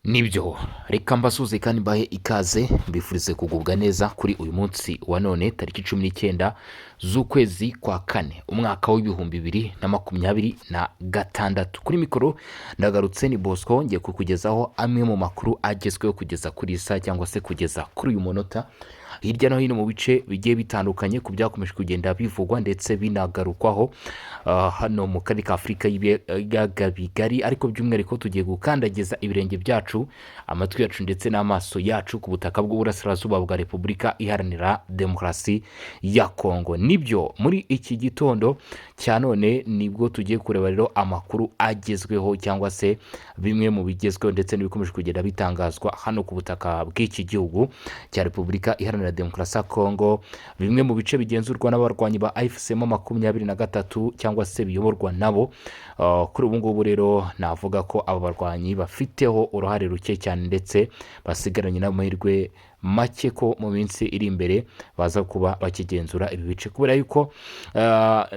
Nibyo, reka mbasuhuze kandi mbahe ikaze, mbifurize kugubwa neza kuri uyu munsi wa none, tariki 19 z'ukwezi kwa kane, umwaka w'2026. Kuri mikoro ndagarutse, ni Bosco, ngiye kukugezaho amwe mu makuru agezweho kugeza kuri iyi saha cyangwa se kugeza kuri uyu munota, hirya no hino mu bice bigiye bitandukanye, ku byakomeje kugenda bivugwa ndetse binagarukwaho hano mu karere ka Afurika y'ibiyaga bigari. Ariko by'umwihariko tugiye gukandagiza ibirenge byacu, amatwi yacu ndetse n'amaso yacu ku butaka bw'uburasirazuba bwa Repubulika Iharanira Demokarasi ya Kongo. Nibyo, muri iki gitondo cya none nibwo tugiye kureba rero amakuru agezweho cyangwa se bimwe mu bigezweho ndetse n'ibikomeje kugenda bitangazwa hano ku butaka bw'iki gihugu cya Repubulika Iharanira Demokarasi ya Kongo, bimwe mu bice bigenzurwa n'abarwanyi ba AFC M 23 cyangwa se biyoborwa nabo. Kuri ubu ngubu rero navuga ko aba barwanyi bafiteho uruhare ruke cyane, ndetse basigaranye n'amahirwe make ko mu minsi iri imbere baza kuba bakigenzura ibi bice, kubera yuko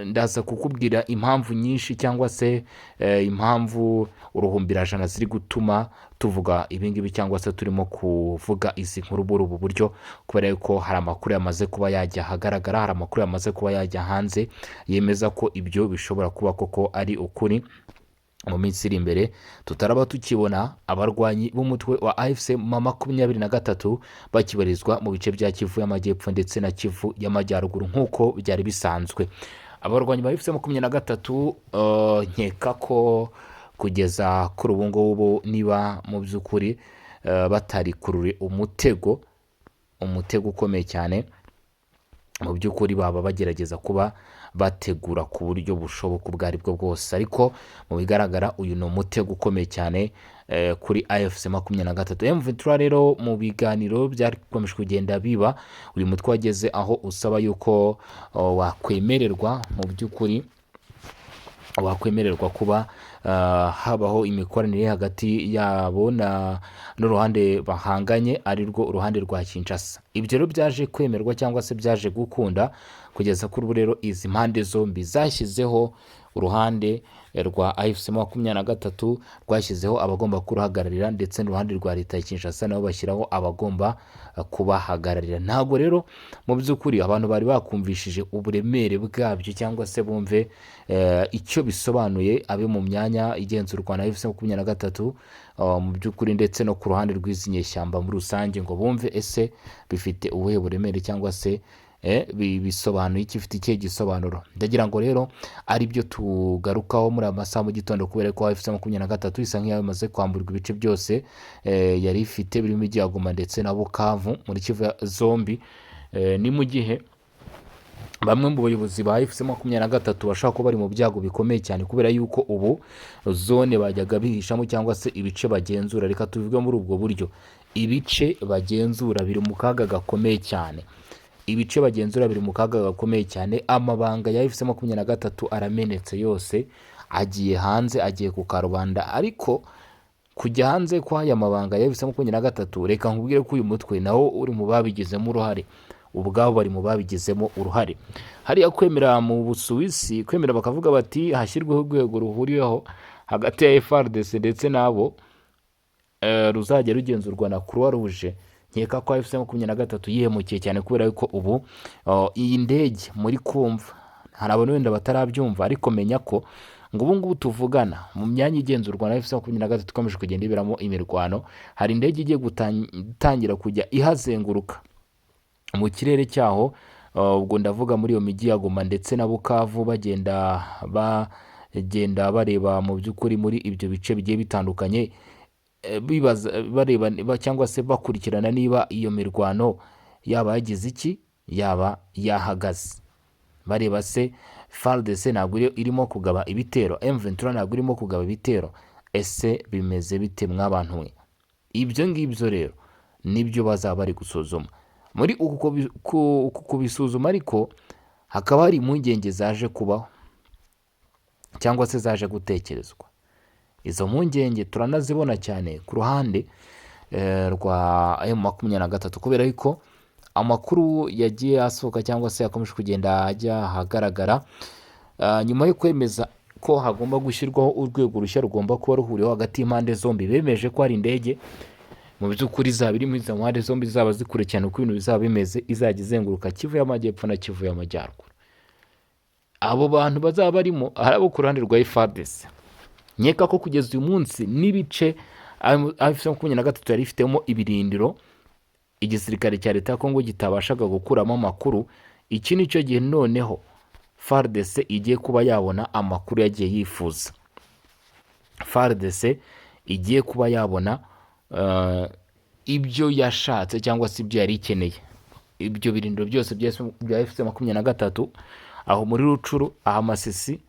ndaza kukubwira impamvu nyinshi cyangwa se impamvu uruhumbirajana ziri gutuma tuvuga ibingibi cyangwa se turimo kuvuga izi nkuru muri ubu buryo, kubera yuko hari amakuru yamaze kuba yajya ahagaragara, hari amakuru yamaze kuba yajya hanze yemeza ko ibyo bishobora kuba koko ari ukuri, mu minsi iri imbere tutaraba tukibona abarwanyi b'umutwe wa AFC 23 bakibarizwa mu bice bya Kivu y'Amajyepfo ndetse na Kivu y'Amajyaruguru nk'uko byari bisanzwe. Abarwanyi ba AFC 23, nkeka ko kugeza kuri ubu ngubu, niba mu by'ukuri batarikurure umutego, umutego ukomeye cyane, mu by'ukuri baba bagerageza kuba bategura ku buryo bushoboka ubwo ari bwo bwose. Ariko mu bigaragara uyu ni umutego ukomeye cyane kuri AFC 23. M23 rero, mu biganiro byari bikomeje kugenda biba, uyu mutwe wageze aho usaba yuko wakwemererwa, mu by'ukuri wakwemererwa kuba habaho imikoranire hagati yabo na n'uruhande bahanganye, ari rwo uruhande rwa Kinshasa. Ibyo rero byaje kwemerwa cyangwa se byaje gukunda. Kugeza kuri ubu rero izi mpande zombi zashyizeho, uruhande rwa AFC 23 rwashyizeho abagomba kuruhagararira, ndetse n'uruhande rwa leta ya Kinshasa nabo bashyiraho abagomba kubahagararira. Ntabwo rero mu by'ukuri abantu bari bakumvishije uburemere bwabyo cyangwa se bumve icyo bisobanuye, abe mu myanya igenzurwa na AFC 23 mu by'ukuri, ndetse no ku ruhande rw'izi nyeshyamba muri rusange, ngo bumve ese bifite ubuhe buremere cyangwa se bisobanuye iki, ifite ikihe gisobanuro. Ndagira ngo rero ari byo tugarukaho muri aya masaha mu gitondo, kubera ko AFC 23 isa nk'iyo yamaze kwamburwa ibice byose yari ifite, birimo imijyi ya Goma ndetse na Bukavu muri Kivu zombi. Ni mu gihe bamwe mu bayobozi ba AFC 23 bashobora kuba bari mu byago bikomeye cyane, kubera yuko ubu zone bajyaga bihishamo cyangwa se ibice bagenzura, reka tuvuge muri ubwo buryo, ibice bagenzura biri mu kaga gakomeye cyane. Ibice bagenzura biri mu kaga gakomeye cyane. Amabanga ya AFC 23 aramenetse yose, agiye hanze, agiye ku karubanda. Ariko kujya hanze kw'aya mabanga ya AFC 23, reka nkubwire ko uyu mutwe nawo uri mu babigizemo uruhare, ubwabo bari mu babigizemo uruhare. Hariya kwemera mu Busuwisi, kwemera bakavuga bati hashyirweho urwego ruhuriweho hagati ya FARDC ndetse nabo, ruzajya rugenzurwa na Croix Rouge, nkeka ko AFC 23 yihemukiye cyane, kubera yuko ubu iyi ndege muri kumva, hari abantu wenda batarabyumva, ariko menya ko ngo ubu ngubu tuvugana, mu myanya igenzurwa na AFC 23 ikomeje kugenda iberamo imirwano, hari indege igiye gutangira kujya ihazenguruka mu kirere cyaho. Ubwo ndavuga muri iyo mijyi ya Goma ndetse na Bukavu, bagenda bareba mu by'ukuri muri ibyo bice bigiye bitandukanye, bibaza, bareba cyangwa se bakurikirana niba iyo mirwano yaba yagize iki, yaba yahagaze, bareba se FARDC ntabwo irimo kugaba ibitero, M23 ntabwo irimo kugaba ibitero, ese bimeze bite mw'abantu mwe? Ibyo ngibyo rero nibyo bazaba bari gusuzuma muri uku kubisuzuma. Ariko hakaba hari impungenge zaje kubaho cyangwa se zaje gutekerezwa. Izo mpungenge turanazibona cyane ku ruhande rwa M23, kubera yuko amakuru yagiye asohoka cyangwa se yakomeje kugenda ajya ahagaragara nyuma yo kwemeza ko hagomba gushyirwaho urwego rushya rugomba kuba ruhuriweho hagati y'impande zombi. Bemeje ko hari indege mu by'ukuri izaba iri muri izo mpande zombi, zaba zikurikirana uko ibintu bizaba bimeze, izajya izenguruka Kivu y'Amajyepfo na Kivu y'Amajyaruguru. Abo bantu bazaba barimo hari abo ku ruhande rwa FARDC. Nkeka ko kugeza uyu munsi n'ibice AFC 23 yari ifitemo ibirindiro, igisirikare cya leta ya Kongo kitabashaga gukuramo amakuru. Iki ni cyo gihe noneho FARDC igiye kuba yabona amakuru yagiye yifuza. FARDC igiye kuba yabona ibyo yashatse cyangwa se ibyo yari ikeneye. Ibyo birindiro byose bya AFC 23 aho muri Rutshuru, aha Masisi,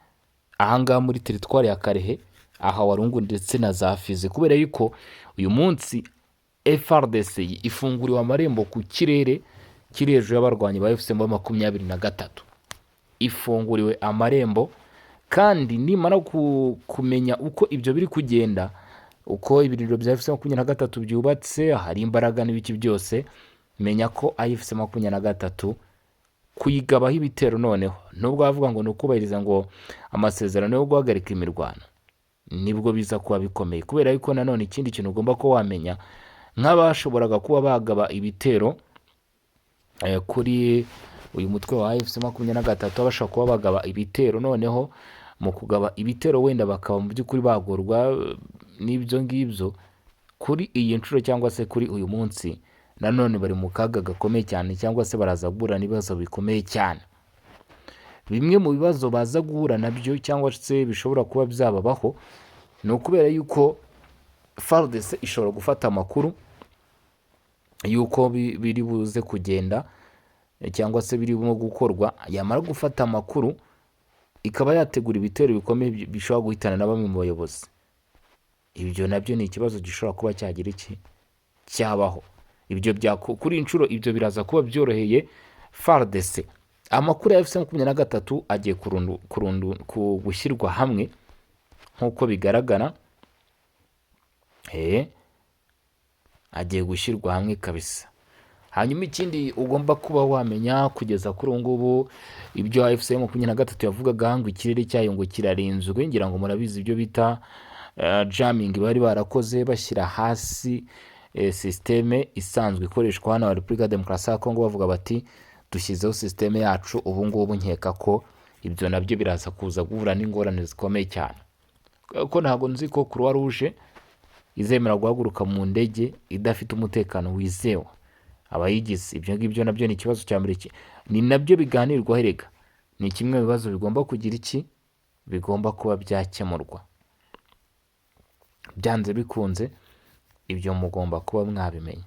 ahangaha muri teritwari ya Kalehe, aha Walungu ndetse na za Fizi, kubera yuko uyu munsi FARDC ifunguriwe amarembo ku kirere kiri hejuru y'abarwanyi ba AFC 23. Ifunguriwe amarembo, kandi nimara kumenya uko ibyo biri kugenda, uko ibirindiro bya AFC 23 byubatse, hari imbaraga n'ibiki byose, menya ko AFC 23 kuyigabaho ibitero noneho, nubwo bavuga ngo ni ukubahiriza ngo amasezerano yo guhagarika imirwano, nibwo biza kuba bikomeye. Kubera yuko nanone ikindi kintu ugomba kuba wamenya, nk'abashoboraga kuba bagaba ibitero kuri uyu mutwe wa AFC 23, bashobora kuba bagaba ibitero, noneho mu kugaba ibitero wenda bakaba mu by'ukuri bagorwa n'ibyo ngibyo. Kuri iyi nshuro cyangwa se kuri uyu munsi nanone bari mu kaga gakomeye cyane, cyangwa se baraza guhura n'ibibazo bikomeye cyane. Bimwe mu bibazo baza guhura nabyo cyangwa se bishobora kuba byababaho ni ukubera yuko FARDC ishobora gufata amakuru y'uko biri buze kugenda cyangwa se birimo gukorwa. Yamara gufata amakuru ikaba yategura ibitero bikomeye bishobora guhitana na bamwe mu bayobozi. Ibyo nabyo ni ikibazo gishobora kuba cyagira iki cyabaho. Ibyo bya kuri iyi nshuro ibyo biraza kuba byoroheye FARDC. Amakuru ya AFC 23 agiye gushyirwa hamwe nk'uko bigaragara, agiye gushyirwa hamwe kabisa. Hanyuma ikindi ugomba kuba wamenya kugeza kuri ubu ngubu, ibyo AFC 23 yavugaga ngo ikirere cyayo ngo kirarinzwe, ngira ngo murabizi ibyo bita jamming bari barakoze, bashyira hasi système isanzwe ikoreshwa hano Repubulika ya Demokarasi ya Kongo, bavuga bati dushyizeho système yacu ubu ngubu. Nkeka ko ibyo nabyo biraza kuza guhura n'ingorane zikomeye cyane, kuko ntabwo nzi ko Croix Rouge izemera guhaguruka mu ndege idafite umutekano wizewe abayigize. Ibyo ngibyo nabyo ni ikibazo cya mbere, ni nabyo biganirwaho erega, ni kimwe mu bibazo bigomba kugira iki, bigomba kuba byakemurwa byanze bikunze. Ibyo mugomba kuba mwabimenya,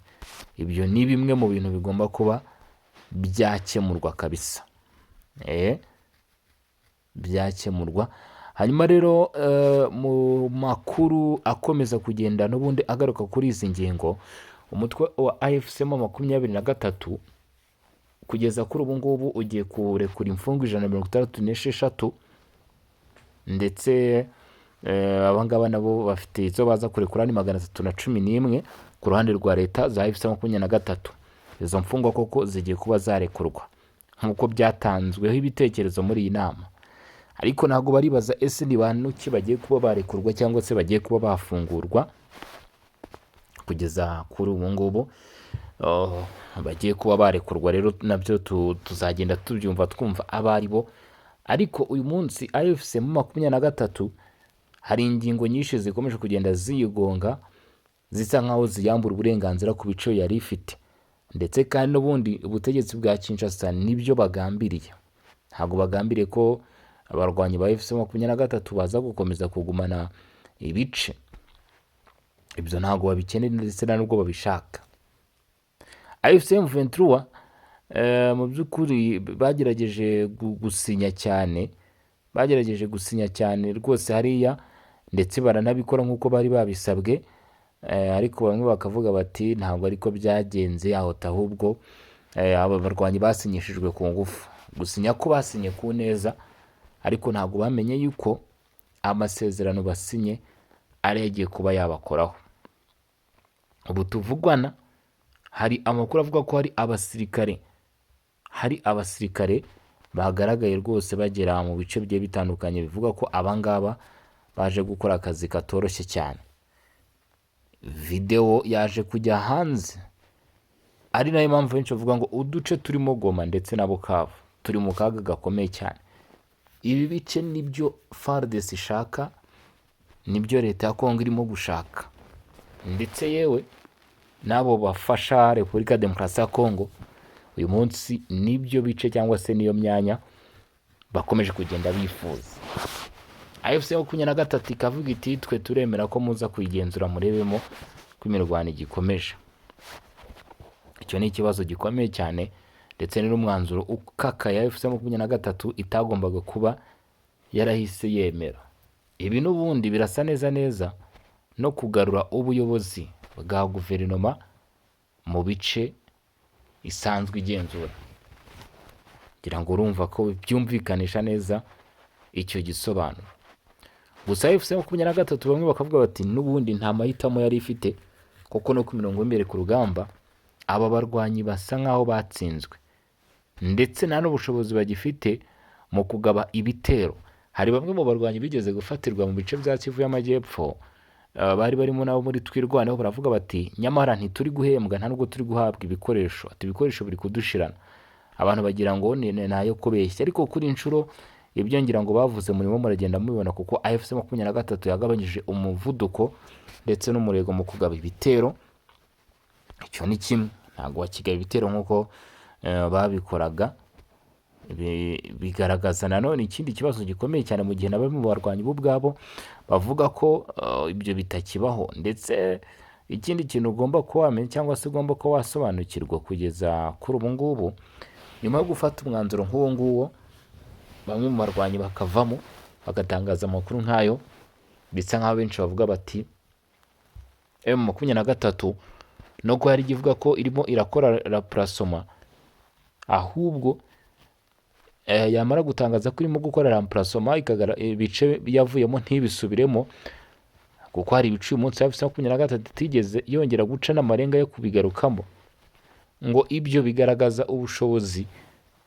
ibyo ni bimwe mu bintu bigomba kuba byakemurwa kabisa, byakemurwa. Hanyuma rero mu makuru akomeza kugenda n'ubundi agaruka kuri izi ngingo, umutwe wa AFC 23 kugeza kuri ubu ngubu ugiye kurekura imfungwa 166, ndetse aba ngaba nabo bafite izo baza kurekura ni 311 ku ruhande rwa leta za AFC 23. Izo mfungwa koko zigiye kuba zarekurwa nk'uko byatanzweho ibitekerezo muri iyi nama, ariko ntabwo baribaza ese ni bantu ki bagiye kuba barekurwa cyangwa se bagiye kuba bafungurwa. Kugeza kuri ubu ngubu, oh, bagiye kuba barekurwa rero nabyo tuzagenda tubyumva, twumva abo ari bo. Ariko uyu munsi AFC 23 hari ingingo nyinshi zikomeje kugenda ziyigonga, zisa nkaho ziyambura uburenganzira ku bice yari ifite, ndetse kandi n'ubundi ubutegetsi bwa Kinshasa nibyo bagambiriye. Ntabwo bagambiriye ko abarwanyi ba AFC 23 baza gukomeza kugumana ibice. Ibyo ntabwo babikeneye ndetse nta nubwo babishaka. AFC M23 mu by'ukuri bagerageje gusinya cyane, bagerageje gusinya cyane rwose hariya, ndetse baranabikora nk'uko bari babisabwe, ariko bamwe bakavuga bati ntabwo ariko byagenze aho, ahubwo aba barwanyi basinyishijwe ku ngufu. Gusinya ko basinye ku neza, ariko ntabwo bamenye yuko amasezerano basinye ari agiye kuba yabakoraho. Ubu tuvugana hari amakuru avuga ko hari abasirikare Bagaragaye rwose bagera mu bice bigiye bitandukanye, bivuga ko abangaba baje gukora akazi katoroshye cyane. Videwo yaje kujya hanze, ari nayo mpamvu benshi bavuga ngo uduce turimo Goma ndetse na Bukavu turi mu kaga gakomeye cyane. Ibi bice nibyo FARDC ishaka, nibyo leta ya Kongo irimo gushaka, ndetse yewe n'abo bafasha Repubulika ya Demokarasi ya Kongo uyu munsi nibyo bice cyangwa se niyo myanya bakomeje kugenda bifuza. AFC 23 ikavuga iti: "Twe turemera ko muza kuyigenzura, murebemo ko imirwano igikomeje." Icyo ni ikibazo gikomeye cyane, ndetse ni n'umwanzuro ukakaye AFC 23 itagombaga kuba yarahise yemera. Ibi n'ubundi birasa neza neza no kugarura ubuyobozi bwa guverinoma mu bice isanzwe igenzura. Ngira ngo urumva ko byumvikanisha neza icyo gisobanuro. Gusa AFC 23 bamwe bakavuga bati n'ubundi nta mahitamo yari ifite, kuko no ku mirongo y'imbere ku rugamba aba barwanyi basa nk'aho batsinzwe, ndetse nta n'ubushobozi bagifite mu kugaba ibitero. Hari bamwe mu barwanyi bigeze gufatirwa mu bice bya Kivu y'Amajyepfo, bari barimo nabo muri Twirwaneho, baravuga bati: "Nyamara ntituri guhembwa, nta nubwo turi guhabwa ibikoresho." Ati: "Ibikoresho biri kudushirana." Abantu bagira ngo ni ayo kubeshya, ariko kuri inshuro ibyo ngira ngo bavuze murimo muragenda mubibona, kuko AFC 23 yagabanyije umuvuduko ndetse n'umurego mu kugaba ibitero. Icyo ni kimwe, ntabwo bakigaba ibitero nk'uko babikoraga. Bigaragaza nanone ikindi kibazo gikomeye cyane, mu gihe na bamwe mu barwanyi bo ubwabo bavuga ko ibyo bitakibaho. Ndetse ikindi kintu ugomba kuba wamenya cyangwa se ugomba kuba wasobanukirwa kugeza kuri ubu ngubu, nyuma yo gufata umwanzuro nk'uwo nguwo, bamwe mu barwanyi bakavamo bagatangaza amakuru nk'ayo, bisa nk'aho benshi bavuga bati M23 no ko hari ivuga ko irimo irakora remplacement, ahubwo yamara gutangaza ko irimo gukora remplacement, ibice yavuyemo ntibisubiremo, kuko hari ibice uyu munsi hafi 23 itigeze yongera guca n'amarenga yo kubigarukamo. Ngo ibyo bigaragaza ubushobozi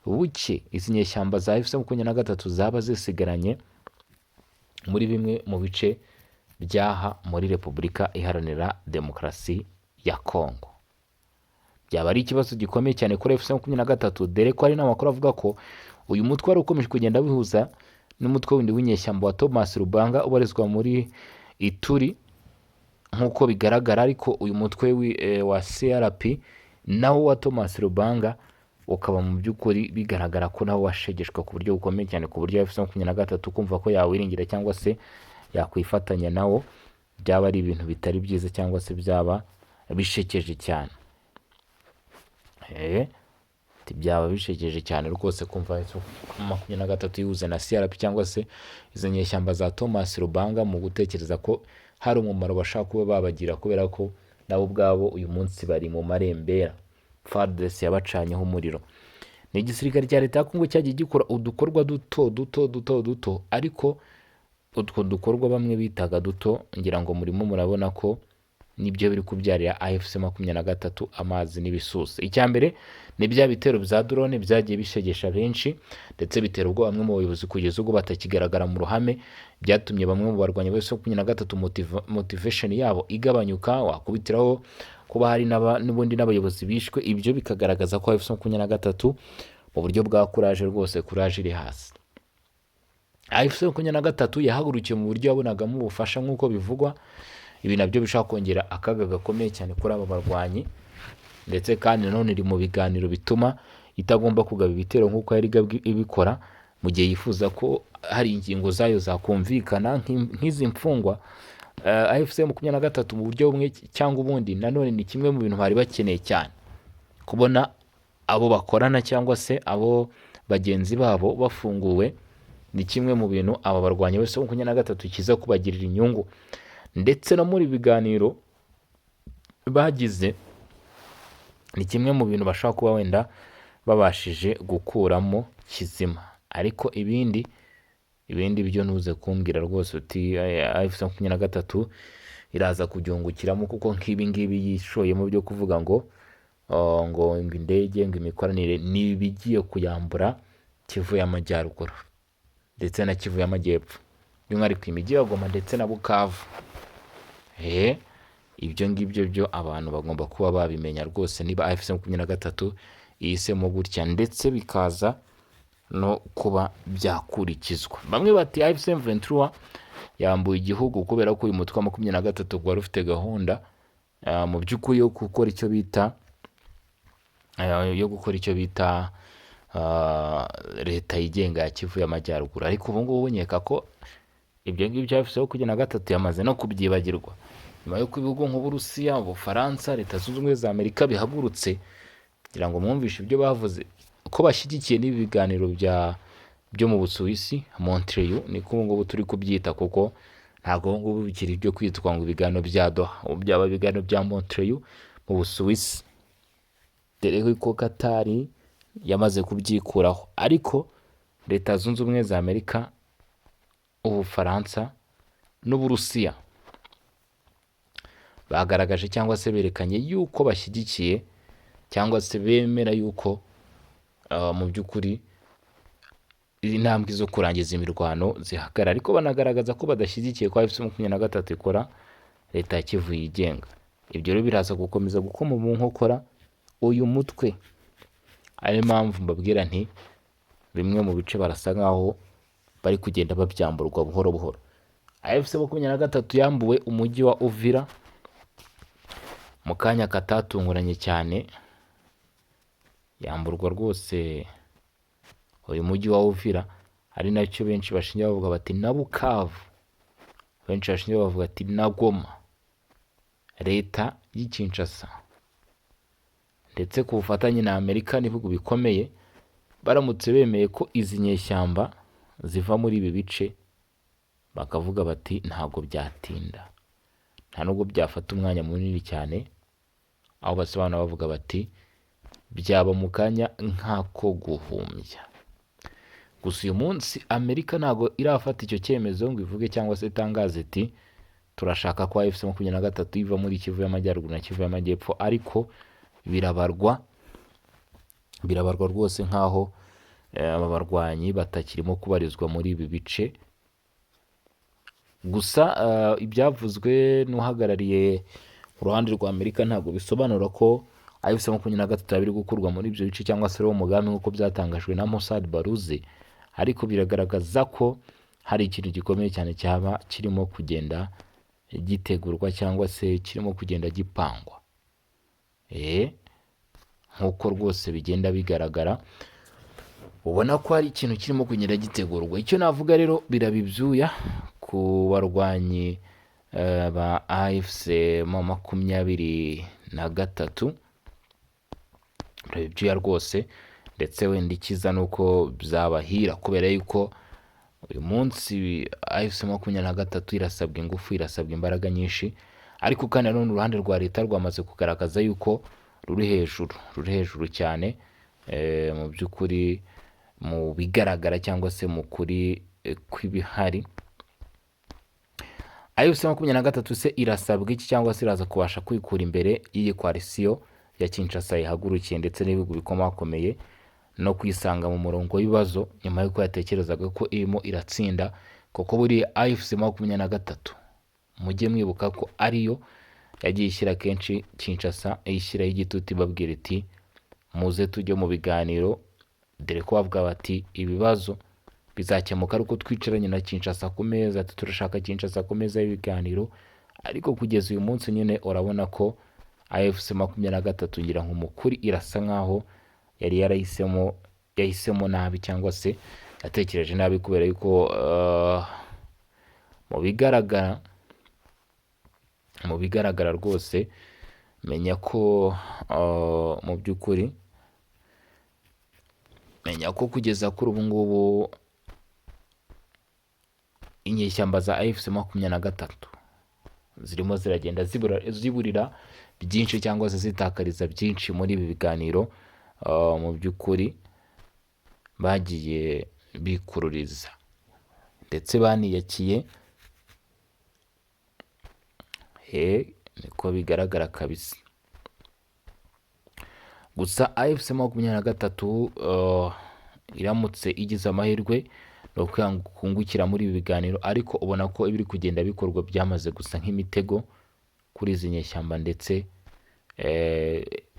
buke izi nyeshyamba za AFC 23 zaba zisigaranye muri bimwe mu bice byaha muri Repubulika Iharanira Demokarasi ya Kongo. Byaba ari ikibazo gikomeye cyane kuri AFC 23, dore ko hari n'amakuru avuga ko uyu mutwe wari ukomeje kugenda wihuza n'umutwe wundi w'inyeshyamba wa Thomas Lubanga ubarizwa muri Ituri nk'uko bigaragara. Ariko uyu mutwe wa CRP nawo wa Thomas Lubanga ukaba mu by'ukuri bigaragara ko nawo washegeshwe ku buryo bukomeye cyane, ku buryo AFC 23 kumva ko yawiringira cyangwa se yakwifatanya nawo byaba ari ibintu bitari byiza cyangwa se byaba bishekeje cyane. Byaba bishekeje cyane rwose kumva 23 yihuza na CRP cyangwa se izo nyeshyamba za Thomas Lubanga, mu gutekereza ko hari umumaro bashaka kuba babagira, kubera ko nabo ubwabo uyu munsi bari mu marembera. FARDC yabacanyeho umuriro. Ni igisirikare cya leta ya Kongo cyagiye gikora udukorwa duto duto duto duto, ariko utwo dukorwa bamwe bitaga duto, ngira ngo murimo murabona ko nibyo biri kubyarira AFC 23 amazi n'ibisusa. Icya mbere ni bya bitero bya drone byagiye bishegesha benshi, ndetse bitera ubwoba bamwe mu bayobozi kugeza ubwo batakigaragara mu ruhame. Byatumye bamwe mu barwanyi ba AFC 23 motivation yabo igabanyuka, wakubitiraho kuba hari n'ubundi n'abayobozi bishwe. Ibyo bikagaragaza ko AFC 23 mu buryo bwa courage, rwose courage iri hasi. AFC 23 yahagurukiye mu buryo yabonagamo ubufasha nk'uko bivugwa. Ibi nabyo bishobora kongera akaga gakomeye cyane kuri aba barwanyi. Ndetse kandi nanone iri mu biganiro bituma itagomba kugaba ibitero nk'uko yari ibikora, mu gihe yifuza ko hari ingingo zayo zakumvikana nk'izi mfungwa. AFC 23 mu buryo bumwe cyangwa ubundi nanone ni kimwe mu bintu bari bakeneye cyane, kubona abo bakorana cyangwa se abo bagenzi babo bafunguwe ni kimwe mu bintu aba barwanyi bose 23 kiza kubagirira inyungu. Ndetse no muri biganiro bagize ni kimwe mu bintu bashobora kuba wenda babashije gukuramo kizima. Ariko ibindi byo ntuze kumbwira rwose uti AFC 23 iraza kubyungukiramo, kuko nk'ibi ngibi yishoyemo byo kuvuga ngo ngo indege, ngo imikoranire, ni ibigiye kuyambura. Kivu y'Amajyaruguru ndetse na Kivu y'Amajyepfo, by'umwihariko imijyi ya Goma ndetse na Bukavu. Ibyo ngibyo byo abantu bagomba kuba babimenya rwose niba AFC 23 ihisemo gutya, ndetse bikaza no kuba byakurikizwa. Bamwe bati AFC M23 yambuye igihugu, kubera ko uyu mutwe wa 23 wari ufite gahunda mu by'ukuri yo gukora icyo bita leta yigenga ya Kivu y'Amajyaruguru. Ariko ubu ngubu nkeka ko ibyo ngibyo AFC 23 yamaze no kubyibagirwa, nyuma y'uko ibihugu nk'Uburusiya, Ubufaransa, Leta Zunze Ubumwe za Amerika bihagurutse, kugira ngo mwumvishe ibyo bavuze ko bashyigikiye n'ibi biganiro byo mu Busuwisi, Montreux niko ubu ngubu turi kubyita, kuko ntabwo ubu ngubu bikiri ibyo kwitwa ngo ibiganiro bya Doha, ubu byaba ibiganiro bya Montreux mu Busuwisi, dore ko Katari yamaze kubyikuraho. Ariko Leta Zunze Ubumwe za Amerika, Ubufaransa n'Uburusiya bagaragaje cyangwa se berekanye yuko bashyigikiye cyangwa se bemera yuko mu by'ukuri intambwe zo kurangiza imirwano zihagarara, ariko banagaragaza ko badashyigikiye ko AFC 23 ikora leta ya Kivu yigenga. Ibyo rero biraza gukomeza gukoma mu nkokora uyu mutwe, ariyo mpamvu mbabwira nti bimwe mu bice barasa nkaho bari kugenda babyamburwa buhoro buhoro. AFC 23 yambuwe umujyi wa Uvira mu kanya katatunguranye cyane, yamburwa rwose uyu mujyi wa Uvira, ari nacyo benshi bashingira bavuga bati na Bukavu, benshi bashingira bavuga ati na Goma. Leta y'i Kinshasa ndetse ku bufatanye na Amerika n'ibihugu bikomeye, baramutse bemeye ko izi nyeshyamba ziva muri ibi bice, bakavuga bati ntabwo byatinda, nta nubwo byafata umwanya munini cyane, aho basobanura bavuga bati byaba mu kanya nk'ako guhumbya. Gusa uyu munsi Amerika ntabwo irafata icyo cyemezo ngo ivuge cyangwa se itangaze iti turashaka ko AFC 23 iva muri Kivu y'Amajyaruguru na Kivu y'Amajyepfo, ariko birabarwa rwose nk'aho aba barwanyi batakirimo kubarizwa muri ibi bice. Gusa ibyavuzwe n'uhagarariye uruhande rwa Amerika ntabwo bisobanura ko AFC 23 yaba iri gukurwa muri ibyo bice cyangwa se ari wo mugambi nk'uko byatangajwe na Massad Boulos, ariko biragaragaza ko hari ikintu gikomeye cyane cyaba kirimo kugenda gitegurwa cyangwa se kirimo kugenda gipangwa. Nk'uko rwose bigenda bigaragara, ubona ko hari ikintu kirimo kugenda gitegurwa. Icyo navuga rero, biraba ibyuya ku barwanyi ba AFC 23, biraba ibyuya rwose. Ndetse wenda ikiza ni uko byabahira, kubera yuko uyu munsi AFC 23 irasabwa ingufu, irasabwa imbaraga nyinshi. Ariko kandi nanone uruhande rwa leta rwamaze kugaragaza yuko ruri hejuru, ruri hejuru cyane mu by'ukuri, mu bigaragara cyangwa se mu kuri kw'ibihari. AFC 23 se irasabwa iki, cyangwa se iraza kubasha kwikura imbere y'iyi coalition ya Kinshasa ihagurukiye ndetse n'ibihugu bikomakomeye, no kwisanga mu murongo w'ibibazo nyuma y'uko yatekerezaga ko irimo iratsinda? Kuko buriya AFC 23, mujye mwibuka ko ariyo yagiye ishyira kenshi Kinshasa, iyishyiraho igitutu, ibabwira iti muze tujye mu biganiro, dore ko bavuga bati ibibazo bizakemuka ari uko twicaranye na Kinshasa ku meza, ati turashaka Kinshasa ku meza y'ibiganiro. Ariko kugeza uyu munsi nyine urabona ko AFC 23, ngira ngo umukuri, irasa nkaho yari yarahisemo, yahisemo nabi cyangwa se yatekereje nabi, kubera yuko mu bigaragara rwose menya ko mu by'ukuri menya ko kugeza kuri ubu ngubu inyeshyamba za AFC 23 zirimo ziragenda ziburira byinshi cyangwa se zitakariza byinshi muri ibi biganiro mu by'ukuri bagiye bikururiza ndetse baniyakiye. Niko bigaragara kabisa. Gusa AFC 23 Iramutse igize amahirwe ni ukungukira muri ibi biganiro, ariko ubona ko ibiri kugenda bikorwa byamaze gusa nk'imitego kuri izi nyeshyamba, ndetse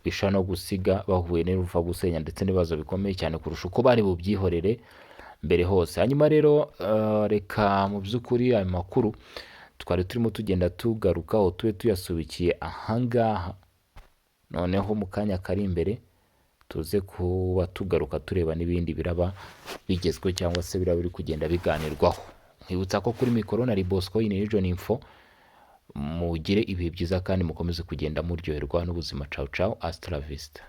bishobora no gusiga bahuye n'uruva gusenya ndetse n'ibibazo bikomeye cyane kurusha uko bari bubyihorere mbere hose. Hanyuma rero reka mu by'ukuri ayo makuru twari turimo tugenda tugarukaho tube tuyasubikiye ahangaha. Noneho mu kanya kari imbere tuze kuba tugaruka tureba n'ibindi biraba bigezweho cyangwa se biraba biri kugenda biganirwaho. Nkwibutsa ko kuri mikoro na Bosco in Region Info. Mugire ibihe byiza kandi mukomeze kugenda muryoherwa n'ubuzima. Ciao ciao, hasta la vista.